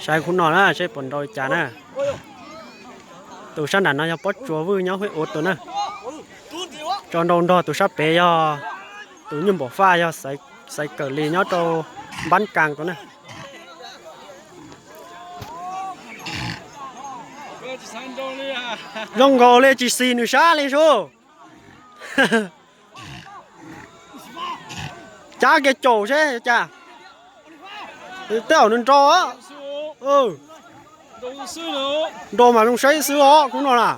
Saib khub no na, saib puas nrau li cas na. Tus sab nram no yog Pob Tsuas Vwj nyob Huib Uv tus na. Tso nrau nrog tus sab pem yog tus Nyuj Npaum Faj yog Xaiv Kawm Lis nyob rau Npab Kas tus na. Zoo nkaus li tsis xis nws sab li sub. Cab kiag caum seb cas. Tej zaum nws nrau. Nrau mas zoo saib xwb os khub no na.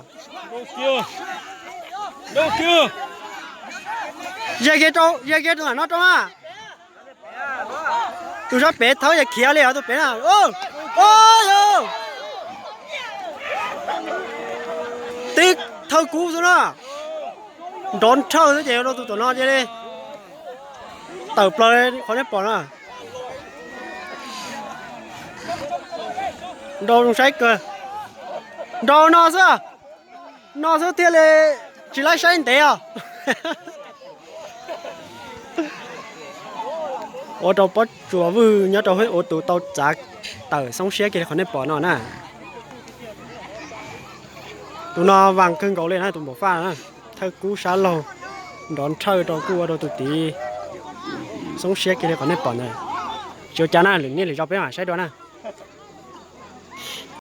Ze kiag rau, ze kiag rau ntawm no rau na. Tus sab pem thawb yog khiav li os tus pem na. Tib thawj kub xwb na. Nrov nrhawj xwb ces ua rau tus tom no cia li tawm plaws li qhov nej pom na. Nrau zoo saib kawg. Nrau no xwb, no xwb thiaj li tsis laib saib ntev os. Ua rau Pob Tsuas Vwj nyob rau Huib Uv tus tau txav tawm xoob siab kiag li qhov nej pom no na. Tus no vas kawg nkaus li na, tus Npaum Faj na, thawj kub sab laug nrov nrhawj rau kuj ua rau tus tid xoob siab kiag li qhov nej pom ntawd. Tsis ua cas na, lwm niaj lwm zaus peb mam saib dua na.